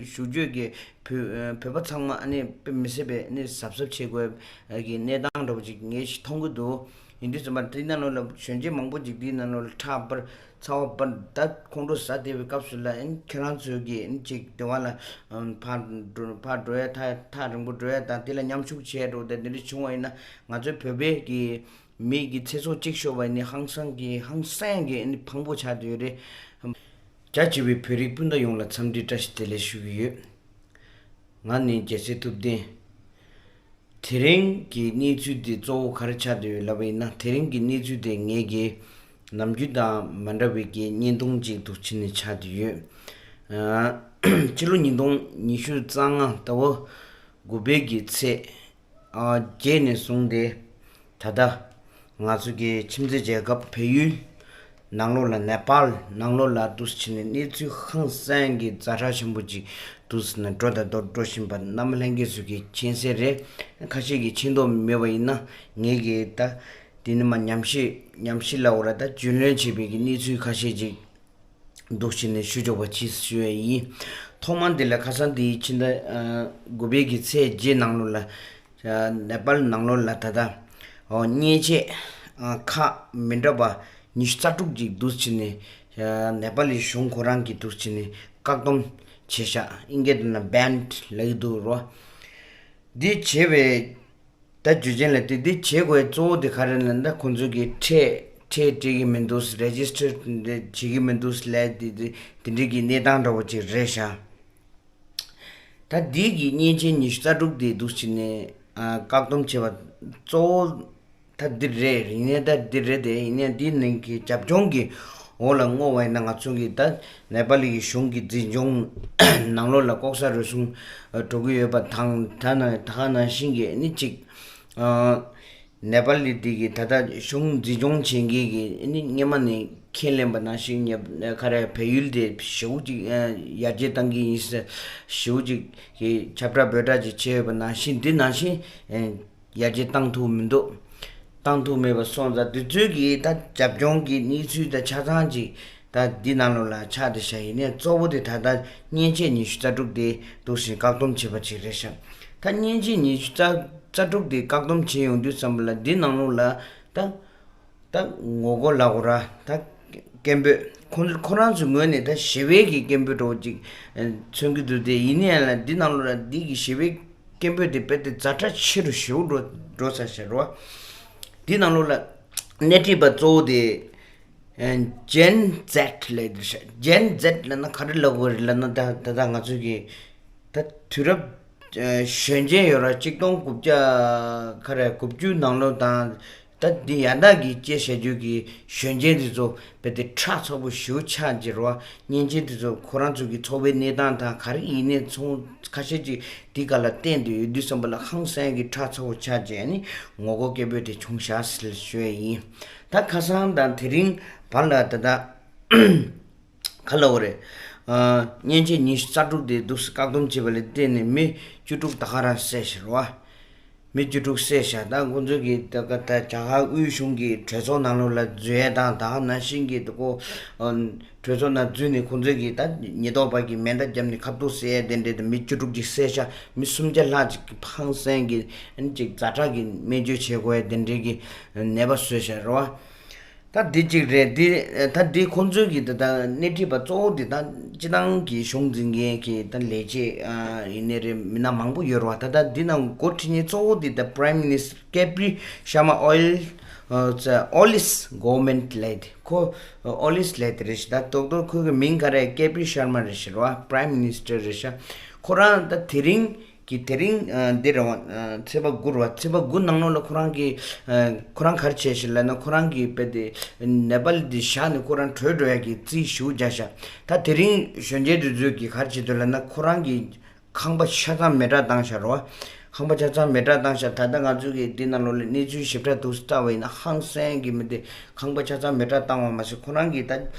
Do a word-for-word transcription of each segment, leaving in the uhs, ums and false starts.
བཞུགས་བྱེད་ཀྱི་བོད་བོད་པ་ཚང་མ་ཨ་ནི་དཔེ་མི་སྲིད་པའི་ཨ་ནི་གཟབ་གཟབ་བྱེད་དགོས་ཀྱི་གནས་སྟངས་འདྲ་པོ་ཅིག་ངས་ཤིག་མཐོང་གི་འདུག་ཡིན་དུས་ཙམ་པ་དེ་ནང་ལོགས་ལ་གཞོན་སྐྱེས་མང་པོ་ཅིག་དེའི་ནང་ལོགས་ལ་ཁྲག་འབར་ཚ་བ་འབར་ད་ཁོང་ཁྲོ་ཟ་བསྡད་པའི་སྐབས་སུ་ལ་ཨ་ནི་ཁྱེད་རང་ཚོས་ཀྱི་ཨ་ནི་ཅིག་དེ་བ་ལ་ཕར་འགྲོ་ཕར་འགྲོ་ཡ་ཐག་ཐག་རིང་པོ་འགྲོ་ཡ་དང་དེ་ལ་མཉམ་ཞུགས་བྱས་འགྲོ་དེ་འདི་འདྲ་བྱུང་བ་ཡིན་ན་ང་ཚོའི་བོད་པའི་གི་མི་གི་ཚེ་སྲོག་གཅིག་ཤོར་བ་ནི་ཧང་སང་གི་ཧང་སང་གི་ཨ་ནི་ཕངས་པོ་ཆགས་བསྡད་ཡོད་རེད། རྒྱ་ཆེ་བའི་བོད་རིགས་སྤུན་ཟླ་ཡོངས་ལ་འཚམས་འདྲི་བཀྲ་ཤིས་བདེ་ལེགས་ཞུ་གི་ཡོད། ང་ནི་རྒྱལ་སྲས་ཐུབ་བསྟན། དེ་རིང་གི་གནས་ཚུལ་དེ་གཙོ་བོ་ག་རེ་ཆགས་བསྡད་ཡོད་ལབ་པ་ཡིན་ན་དེ་རིང་གི་གནས་ཚུལ་དེ་ངེད་ཀྱི་ནམ་རྒྱུན་དང་མ་འདྲ་བའི་གི་བརྙན་ཐུང་ཅིག་འདུག་ཕྱི་ནས་ཆགས་བསྡད་ཡོད། ཕྱི་ལོ་ཉིས་སྟོང་ཉི་ཤུ་རྩ་ལྔ་ཟླ་བ་དགུ་པའི་གི་ཚེས་བརྒྱད་ནས་བཟུང་སྟེ་ད་ལྟ་ང་ཚོ་གི་ཁྱིམ་མཚེས་རྒྱལ་ཁབ་བལ་ཡུལ་ནང་ལོགས་ལ་ནེ་པཱལ་ནང་ལོགས་ལ་འདུག་སེ་བྱས་ནས་གནས་ཚུལ་ཧང་སང་གི་ཛ་དྲག་ཆེན་པོ་ཅིག་འདུག་སེ་ནས་འགྲོ་དང་འགྲོ་འགྲོ་བཞིན་པ་རྣམ་པ་ལྷན་རྒྱས་ཚོས་ཀྱིས་མཁྱེན་གསལ་རེད། ཁ་ཤས་ཀྱིས་མཁྱེན་རྟོགས་མེད་པ་ཡིན་ན་ངེད་ཀྱིས་ད་འདི་ནི་མ་ཉམས་ཞིབ་ཉམས་ཞིབ་ལབ་དགོས་རེད་ད་རྒྱུས་ལོན་བྱས་པའི་གི་གནས་ཚུལ་ཁ་ཤས་ཅིག་འདུག་བྱས་ནས་ཞུ་ཆོག་པ་ཅིག་ཞུ་ཡས་ཡིན། ཐོག་མར་འདི་ལ་ཁ་སང་འདིའི་ཕྱི་ཟླ་དགུ་པའི་གི་ཚེས་བརྒྱད་ནང་ལོགས་ལ་ནེ་པཱལ་ནང་ལོགས་ལ་ད་ལྟ་མཉེན་ཆས་ཁག་མི་འདྲ་བ་ཉི་ཤུ་རྩ་དྲུག་ཅིག་འདུག་བྱས་ནས་ནེ་པཱལ་ལི་གཞུང་ཁོ་རང་གིས་འདུག་བྱས་ནས་བཀག་སྡོམ་བྱས་ཤག་ཨིན་སྐད་དུ་ན་ban་ལབ་ཀྱི་འདུག་རོ། འདི་བྱས་པའི་ད་རྒྱུ་རྐྱེན་ལ་དེ་འདི་བྱེད་དགོས་གཙོ་བོ་དེ་ག་རེ་ལབ་ན་ཁོང་ཚོ་གིས་ཁྲལ་ཁྲལ་སྤྲད་ཀྱི་མི་འདུག་རེ་ཇི་སི་ཊར་བྱེད་ཀྱི་མི་འདུག་ལབ་དེ་དེ་དེ་འདྲའི་གི་གནས་སྟངས་འདྲ་བོ་ཅིག་རེད་ཤག་ད་འདི་གི་མཉེན་ཆས་ཉི་ཤུ་རྩ་དྲུག་དེ་འདུག་བྱས་ནས་བཀག་སྡོམ་བྱས་པ་གཙོ་བོ་ད་འདི་རེད། ཡིན་ནའི་ད་འདི་རེད་དེ་ཡིན་ནའི་འདི་ནང་གི་རྒྱབ་ལྗོངས་ཀྱི་འོག་ལ་བསྔོ་བ་ཡིན་ན་ང་ཚོ་གི་ད་ནེ་པ་ལི་གི་གཞུང་གི་འཛིན་སྐྱོང་ནང་ལོགས་ལ་ལྐོག་ཟ་རུལ་སུངས་འགྲོ་གི་ཡོད་པ་དང་ད་ན་ད་ག་ནང་བཞིན་གྱི་ནི་གཅིག་ནེ་པ་ལི་འདི་གི་ད་ལྟ་གཞུང་འཛིན་སྐྱོང་བྱེད་མཁན་གྱི་ནི་སྔོན་མ་ནས་ཁས་ལེན་པ་ནང་བཞིན་ཉེ་ག་རེ་བལ་ཡུལ་དེ་ཞེ་པོ་ཅིག་ཡར་རྒྱས་བཏང་གི་ཡིན་ཟེར་ཞེ་པོ་ཅིག་གི་ཁྱབ་བསྒྲགས་འབོད་སྒྲ་ཅིག་བྱས་ཡོད་པ་ནང་བཞིན་འདི་ནང་བཞིན། ཡར་རྒྱས་བཏང་ཐུབ་མི་འདུག་བཏང་ཐུབ་མེད་པ་སོང་ཙང་དེ་ཚོའི་གི་ད་རྒྱབ་ལྗོངས་ཀྱི་གནས་ཚུལ་དང་ཆ་ཚང་ཅིག་ད་འདི་ནང་ལོགས་ལ་ཆགས་བསྡད་ཤག་ཡིན་ནའི་གཙོ་བོ་དེ་ད་ལྟ་མཉེན་ཆས་ཉི་ཤུ་རྩ་དྲུག་དེ་འདུག་བཞིན་བཀག་སྡོམ་བྱས་པ་ཅིག་རེད་ཤག་ད་མཉེན་ཆས་ཉི་ཤུ་རྩ་རྩ་དྲུག་དེ་བཀག་སྡོམ་བྱས་ཡོང་དུས་ཙམ་པ་ལ་འདི་ནང་ལོགས་ལ་ད། ད་ངོ་རྒོལ་ལབ་དགོས་ར་ད་སྐད་འབོད་ཁོང་ཁོ་རང་ཚོའི་ངོས་ནས་ད་ཞི་བའི་གི་སྐད་འབོད་འདྲ་བོ་ཅིག་མཚོན་གྱི་འདུག་དེ་ཡིན་ནའི་ལ་འདི་ནང་ལོགས་ལ་འདི་གི་ཞི་བའི་སྐད་འབོད་དེ་རྦད་དེ་ཛ་དྲག་ཆེ་རུ་ཞེ་པོ་འགྲོ་འགྲོ་ཚར་ཤག་རོ། འདི་ནང་ལོགས་ལ་སྣེ་ཁྲིད་པ་གཙོ་བོ་དེ་Gen Z་ལབ་འདུག་ཤག Gen Z་ལབ་ན་ག་རེ་ལབ་དགོས་རེད་ལབ་ན་ད་ད་ད་ང་ཚོའི་གི་ད་དུས་རབས་གཞོན་ཆེན་ཡོད་ར་གཅིག་སྟོང་དགུ་བརྒྱ་ག་རེ་དགུ་བཅུ་ནང་ལོགས་དང་། ད་འདི་ཡང་དག་གི་དཔྱད་བཞག་རྒྱུ་གི་གཞོན་ཆེན་དེ་ཚོ་རྦད་དེ་ཁྲག་ཚ་པོ་ཞེ་པོ་ཆགས་ཀྱི་རེད་བ། མཉེན་ཆས་དེ་ཚོ་ཁོ་རང་ཚོ་གི་འཚོ་བའི་གནས་སྟངས་དང་ག་རེ་ཡིན་ནའི་ཚོང་ཁ་ཤས་ཅིག་འདི་ག་ལ་བརྟེན་ཏེ་ཡོད་དུས་ཙམ་པ་ལ་ཧང་སང་གི་ཁྲག་ཚ་པོ་ཆགས་རྗེས་ནི་ངོ་རྒོལ་སྐད་འབོད་དེ་བྱུང་བཞག་ཟེར་ཞུ་ཡས་ཡིན། ད་ཁ་སང་དང་དེ་རིང་བར་ལ་ད་ལྟ། ག་ལབ་དགོས་རེད། ཨ། མཉེན་ཆས་ཉི་ཤུ་རྩ་དྲུག་དེ་འདུག་སེ་བཀག་སྡོམ་བྱས་པ་ལ་བརྟེན་ནས་མི་བཅུ་དྲུག་ད་ག་རང་བསད་ཤག་རེད་བ། མི་བཅུ་དྲུག་བསད་ཤག་ད་ཁོང་ཚོ་གིས་ད་ག་ད་རྒྱ་གར་དབུས་གཞུང་གི་གྲོས་ཚོགས་ནང་ལོགས་ལ་འཛུལ་ཡས་དང་ད་ག་ནང་བཞིན་གྱི་ད་ཁོ། ཨ། གྲོས་ཚོགས་ནང་འཛུལ་ནས་ཁོང་ཚོ་གིས་ད་ཉེན་རྟོག་པ་གིས་མེ་མདའ་བརྒྱབ་ནས་ཁ་ཐུག་བསད་ཡས་དེ་འདྲས་ད་མི་བཅུ་དྲུག་ཅིག་བསད་ཤག་མི་སུམ་བརྒྱ་ལྷག་ཅིག་གི་ཧང་སང་གི་ཨ་ནི་ཅིག་ཛ་དྲག་གི་སྨན་བཅོས་བྱེད་དགོས་ཡས་དེ་འདྲས་ཀྱི་ནད་པ་བཟོས་ཤག་རེད་བ། ད་འདི་གཅིག་རེད། འདི་ད་འདི་ཁོང་ཚོའི་གི་ད་ད་སྣེ་ཁྲིད་པ་གཙོ་བོ་འདི་ད་སྤྱི་བཏང་གི་གཞུང་འཛིན་མཁན་གྱི་ད་ལས་བྱེད་ཨ་ཡིན་ནའི་རེད་མི་སྣ་མང་པོ་ཡོད་རེད་བ། ད་ད་འདི་ནང་འགོ་ཁྲིད་མཁན་གཙོ་བོ་འདི་ད་Prime Minister K P Sharma Oil ཨ་ཙ་Ollie's Government་ལབ་དེ་ཁོ་Ollie's་ལབ་དེ་རེད་ཤག་ད་ཏོག་ཏོག་ཁོའི་གི་མིང་ག་རེ་K P Sharma་རེད་ཤག་རེད་བ། Prime Minister་རེད་ཤག་ཁོ་རང་ད་དེ་རིང་གི་དེ་རིང་ཨ་འདི་རེད་བ། ཨ་ཚེས་པ་དགུ་རེད་བ། ཚེས་པ་དགུ་ནང་ལོགས་ལ་ཁོ་རང་གིས་ཨ་ཁོ་རང་ག་རེ་བྱས་ཤག་ལབ་ན་ཁོ་རང་གིས་རྦད་དེ་ནེ་པ་ལི་འདི་བཞག་ནས་ཁོ་རང་བྲོས་འགྲོ་ཡག་གི་རྩིས་ཞེ་པོ་རྒྱག་ཤག་ད་དེ་རིང་གཞོན་སྐྱེས་དེ་ཚོས་གིས་ག་རེ་བྱེད་འདུག་ལབ་ན་ཁོ་རང་གིས་ཁང་པ་ཆ་ཚང་མེ་སྲེག་བཏང་ཤག་རེད་བ། ཁང་པ་ཆ་ཚང་མེ་སྲེག་བཏང་ཤག་ད་ལྟ་ང་ཚོ་གིས་འདི་ནང་ལོགས་ལ་གནས་ཚུལ་ཞིབ་ཕྲ་འདུག་སེ་བལྟས་པ་ཡིན་ན་ཧང་སང་གི་མི་དེ་ཁང་པ་ཆ་ཚང་མེ་སྲེག་བཏང་བ་མ་ཟད་ཁོ་རང་གིས་ད་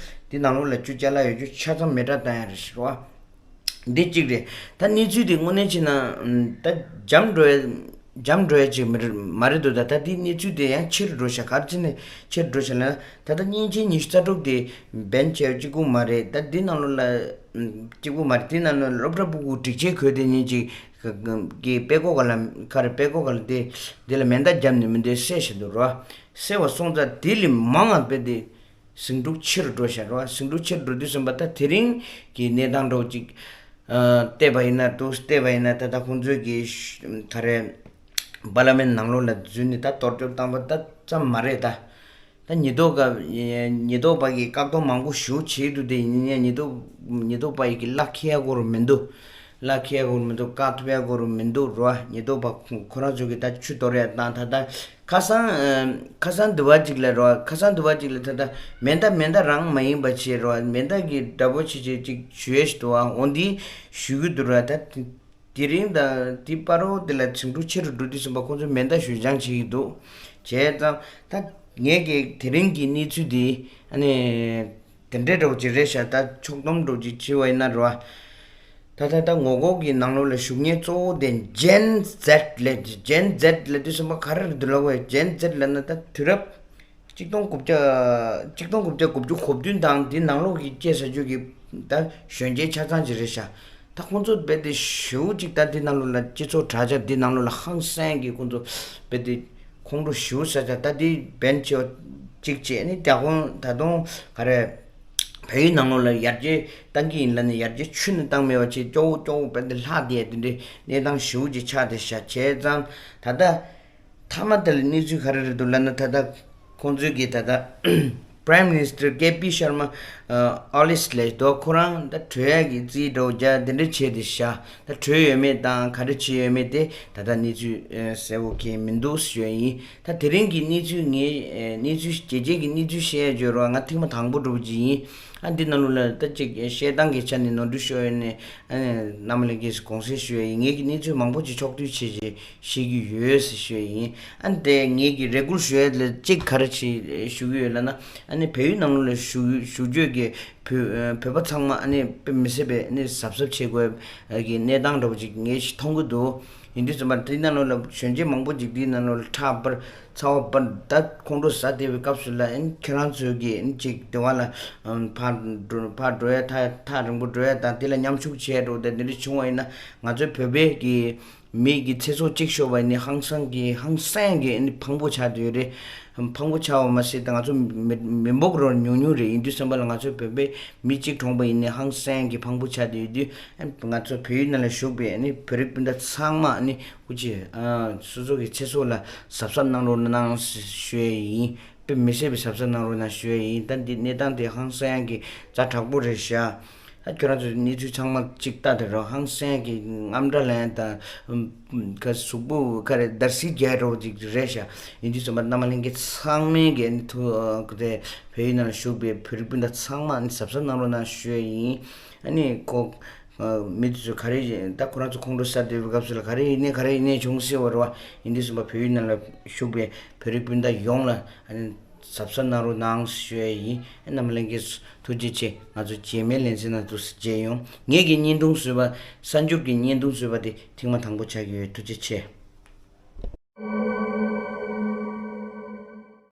འདི་ནང་ལོགས་ལ་ཆུ་ཅ་ལག་ཡོད་རྒྱུ་ཆ་ཚང་མེ་སྲེག་བཏང་ཡག་རེད་ཤག་རེད་བ། འདི་གཅིག་རེད། ད་གནས་ཚུལ་འདི་དངོས་གནས་བྱས་ན་ད་འཇམ་འགྲོ་ཡ་འཇམ་འགྲོ་ཡ་ཅིག་མི་རེད་མ་རེད་འདུག་ད་ད་འདི་གནས་ཚུལ་འདི་ཡང་ཆེ་རུ་འགྲོ་ཤག་ག་རེ་བྱས་ནས་ཆེ་རུ་འགྲོ་ཤག་ལབ་ན་ད་ལྟ་མཉེན་ཆས་ཉི་ཤུ་རྩ་དྲུག་དེ་ban་བྱས་པ་གཅིག་པུ་མ་རེད། ད་འདི་ནང་ལོགས་ལ་ གཅིག་པུ་མ་རེད། དེ་ནང་ནས་སློབ་གྲྭ་ཕྲུ་གུ་སྒྲིག་ཆས་གོན་དེ་ཉིན་གཅིག་གི་དཔེ་ཀློག་ག་ལ་ཁ་རེ་དཔེ་ཀློག་ག་ལ་དེ་དེ་ལ་མེ་མདའ་བརྒྱབ་ནས་མི་འདོད་བསད་བཞིན་འདུག་རོ། བསད་པ་སོང་ཙང་དེ་ལས་མང་ང་དཔེ་དེ་ཟིང་འཁྲུག་ཆེ་རུ་འགྲོ་བཞག་རོ། ཟིང་འཁྲུག་ཆེ་རུ་འགྲོ་དུས་ཙམ་པ་ད་དེ་རིང་གི་གནས་སྟངས་འདྲ་བོ་ཅིག་ཨ་བལྟས་པ་ཡིན་ན་འདུག་བལྟས་པ་ཡིན་ན་ད་ལྟ་ཁོང་ཚོས་ཀྱི་ག་རེ་པར་ལི་མེན་ནང་ལོགས་ལ་འཛུལ་ནས་ད་གཏོར་སྐྱོན་བཏང་པ་ད་ཙམ་མ་རེད་ད། ད་ཉེན་རྟོག་ག་ཉེན་རྟོག་པ་གིས་བཀག་སྡོམ་མང་པོ་ཞེ་པོ་བྱས་འདུག་དེ་ཡིན་ཡང་ཉེན་རྟོག་ཉེན་རྟོག་པ་ཡི་གི་གླགས་འཁེལ་ཡ་གོ་རུ་མི་འདུག་གླགས་འཁེལ་ཡ་གོ་རུ་མི་འདུག་བཀག་ཐུབ་ཡ་གོ་རུ་མི་འདུག་རོ། ཉེན་རྟོག་པ་ཁོ་རང་ཚོ་གིས་ད་ཆུ་གཏོར་ཡ་དང་ད་ལྟ་ཁ་སང་ཨ་ཁ་སང་དུ་བ་ཅིག་ལ་རོ། ཁ་སང་དུ་བ་ཅིག་ལ་ད་ལྟ་མེ་མདའ་མེ་མདའ་རང་མ་ཡིན་པ་བྱས་རོ། མེ་མདའ་གི་འདྲ་པོ་བྱས་བྱས་ཅིག་ཞུ་ཡས་ཞིག་འདུག་ཨ། འོ་འདི་ཞུ་གི་འདུག་ར། ད་དེ་རིང་དང་དེ་བར་དུ་དེ་ལ་ཟིང་འཁྲུག་ཆེ་རུ་འགྲོ་དུས་ཙམ་པ་ཁོང་ཚོས་མེ་མདའ་ཞུ་སྦྱང་བྱེད་ཀྱི་འདུག་བྱས་ཙང་ད་ངས་ཀྱི་དེ་རིང་གི་གནས་ཚུལ་འདི་ཨ་ནི་དེ་འདྲའི་འདྲ་པོ་ཅིག་རེད་ཤག་ད་ཕྱོགས་བསྡོམས་འདྲ་པོ་ཅིག་བྱས་པ་ཡིན་ན་རོ། ད་ད་ད་ངོ་རྒོལ་གྱི་ནང་ལོགས་ལ་ཞུགས་མཁན་གཙོ་བོ་དེ་ཇེན་ཛེད་ལབ། ཇེན་ཛེད་ལབ་དུས་ཙམ་པ་ག་རེ་རེད་འདུག་ལབ་དགོས། ཇེན་ཛེད་ལབ་ན་ད་དུས་རབས་གཅིག་སྟོང་དགུ་བརྒྱ་གཅིག་སྟོང་དགུ་བརྒྱ་དགུ་བཅུ་གོ་བདུན་དང་དེ་ནང་ལོགས་ཀྱི་སྐྱེས་ས་ཆོས་ཀྱི་ད་གཞོན་སྐྱེས་ཆ་ཚང་ཅིག་རེད་ཤག་ད་ཁོང་ཚོ་རྦད་དེ་ཞེ་པོ་ཅིག་ད་དེ་ནང་ལོགས་ལ་སྤྱི་ཚོགས་དྲ་རྒྱ་དེ་ནང་ལོགས་ལ་ཧང་སང་གི་ཁོང་ཚོ་རྦད་དེ་ཁོང་ཁྲོ་ཞེ་པོ་ཟ་ཆག་ད་དེ་བན་ཆེ་བ་གཅིག་བྱས་ནས་ད་ཁོང་ད་དུང་ག་རེ་བལ་ཡུལ་ནང་ལོགས་ལ་ཡར་རྒྱས་བཏང་གི་ཡིན་ལབ་ནས་ཡར་རྒྱས་ཁྱོན་ནས་བཏང་མེད་པ་བྱས་སྐྱོ་བོ་སྐྱོ་བོ་རྦད་དེ་ལྷག་བསྡད་དེ་འདྲའི་གནས་སྟངས་ཞེ་པོ་ཅིག་ཆགས་བསྡད་ཤག་བྱས་ཙང་ད་ལྟ། མཐའ་མ་དེ་ལ་གནས་ཚུལ་ག་རེ་རེད་འདུག་ལབ་ན་ད་ལྟ་ཁོང་ཚོའི་གི་ད་ལྟ་Prime Minister K P Sharma ཨོ་ལིས་ལབ་འདུག་ཁོ་རང་ད་གྲོས་ཡག་གི་རྩིས་འདྲ་བོ་རྒྱག་དེ་འདྲ་བྱས་ཏེ་ཤག་ད་གྲོས་ཡོད་མེད་དང་ག་རེ་བྱས་ཡོད་མེད་དེ་ད་ལྟ་གནས་ཚུལ་གསལ་པོ་གང་ཡང་མི་འདུག་ཞུ་ཡ་ཡིན། ད་དེ་རིང་གི་གནས་ཚུལ་ངས་གནས་ཚུལ་རྒྱས་རྒྱས་ཀྱི་གནས་ཚུལ་བཤད་ཡ་བརྗོད་རོགས། ང་ཐེངས་མ་དང་པོ་འདྲ་བོ་ཅིག་ཡིན། ཨ་འདི་ནང་ལོགས་ལ་ད་ཅིག་བཤད་སྟངས་ཀྱི་ཆ་ནས་ནོར་འཁྲུལ་ཤོར་ཡོད་ན་ཨ་རྣམ་པ་ལྷན་རྒྱས་སུ་དགོངས་སེལ་ཞུ་ཡ་ཡིན། ངེད་ཀྱི་གནས་ཚུལ་མང་པོ་ཅིག་ཕྱོགས་བསྡུས་བྱས་རྗེས་ཤེས་ཀྱི་ཡོད་ཟེར་ཞུ་ཡ་ཡིན། ཨ་ནི་དེ་ངེད་ཀྱི་རེ་སྐུལ་ཞུ་ཡ་ལ་གཅིག་ག་རེ་བྱེད་ཞུ་གི་ཡོད་ལབ་ན། ཨ་ནི་བལ་ཡུལ་ནང་ལོགས་ལ་བཞུགས་བཞུགས་བྱེད་ཀྱི་བོད་བོད་པ་ཚང་མ་ཨ་ནི་དཔེ་མི་སྲིད་པའི་ཨ་ནི་གཟབ་གཟབ་བྱེད་དགོས་ཀྱི་གནས་སྟངས་འདྲ་པོ་ཅིག་ངས་ཞིག་མཐོང་གི་འདུག་ཡིན་དུས་ཙམ་པ་དེ་ནང་ལོགས་ལ་གཞོན་སྐྱེས་མང་པོ་ཅིག་དེའི་ནང་ལོགས་ལ་ཁྲག་འབར་ཚ་བ་འབར་ད་ཁོང་ཁྲོ་ཟ་བསྡད་པའི་སྐབས་སུ་ལ་ཨ་ནི་ཁྱེད་རང་ཚོས་ཀྱི་ཨ་ནི་ཅིག་དེ་བ་ལ་ཕར་འགྲོ་ཕར་འགྲོ་ཡ་ཐག་ཐག་རིང་པོ་འགྲོ་ཡ་དང་དེ་ལ་མཉམ་ཞུགས་བྱས་འགྲོ་དེ་འདི་འདྲ་བྱུང་བ་ཡིན་ན་ང་ཚོའི་བོད་པའི་གི་མི་གི་ཚེ་སྲོག་གཅིག་ཤོར་བ་ནི་ཧང་སང་གི་ཧང་སང་གི་ཨ་ནི་ཕངས་པོ་ཆགས་བསྡད་ཡོད་རེད། ཕངས་པོ་ཆགས་པ་མ་ཟད་ད་ང་ཚོ་མི་མི་འབོར་རོ་ཉུང་ཉུང་རེད། ཡིན་དུས་ཙམ་པ་ལ་ང་ཚོ་བོད་པའི་མི་གཅིག་གྲོངས་པ་ཡིན་ནི་ཧང་སང་གི་ཕངས་པོ་ཆགས་བསྡད་ཡོད་དུས་ཨ་ནི་ང་ཚོ་བལ་ཡུལ་ནང་ལ་བཞུགས་པའི་ཨ་ནི་བོད་རིགས་སྤུན་ཟླ་ཚང་མ་ཨ་ནི་སྐུ་མཁྱེན་སོ་སོ་གི་ཚེ་སྲོག་ལ་གཟབ་གཟབ་གནང་རོགས་གནང་ཞུ་ཡས་ཡིན། དཔེ་མི་སྲིད་པའི་གཟབ་གཟབ་གནང་རོགས་གནང་ཞུ་ཡས་ཡིན། ད་འདི་གནས་སྟངས་དེ་ཧང་སང་གི་ཛ་དྲག་པོ་རེད་ཤག་ད་ཁྱོད་རང་ཚོས་གནས་ཚུལ་ཚང་མ་གཅིག་ལྟ་དེ་རོ། ཧང་སང་གི་དངངས་སྐྲག་ལན་དང་ག་གཟུགས་པོ་ག་རེ་འདར་སིག་རྒྱག་རོགས་ཅིག་རེད་ཤག་ཡིན་དུས་ཙམ་པ་རྣམ་པ་ལྷན་རྒྱས་ཚང་མས་གི་ཨ་ཐུ་ཨ་གི་དེ་བལ་ཡུལ་ནང་ལ་བཞུགས་པའི་བོད་རིགས་སྤུན་ཟླ་ཚང་མ་ཨ་ནི་གཟབ་གཟབ་གནང་རོགས་གནང་ཞུ་ཡས་ཡིན། ཨ་ནི་ཁོ་ཨ་མི་དེ་ཚོ་ག་རེ་ད་ཁོ་རང་ཚོ་ཁོང་ཁྲོ་ཟ་བསྡད་པའི་སྐབས་སུ་ལ་ག་རེ་ཡིན་ནའི་ག་རེ་ཡིན་ནའི་བྱུང་སྲིད་པ་རེད་བ། ཡིན་དུས་ཙམ་པ་བལ་ཡུལ་ནང་ལ་བཞུགས་པའི་བོད་རིགས་སྤུན་ཟླ་ཡོངས་ལ་ཨ་ནི་གཟབ་གཟབ་གནང་རོགས་གནང་ཞུ་ཡས་ཡིན། རྣམ་པ་ལྷན་རྒྱས་ཐུགས་རྗེ་ཆེ། ང་ཚོ་རྗེས་མའི་ལེ་ཚན་ནང་དུ་མཇལ་ཡོང་། ངེད་ཀྱི་བརྙན་ཐུང་བཟོས་པ་གསར་འགྱུར་གྱི་བརྙན་ཐུང་བཟོས་པ་དེ་ཐེངས་མ་དང་པོ་ཆགས་ཀྱི་ཡོད། ཐུགས་རྗེ་ཆེ།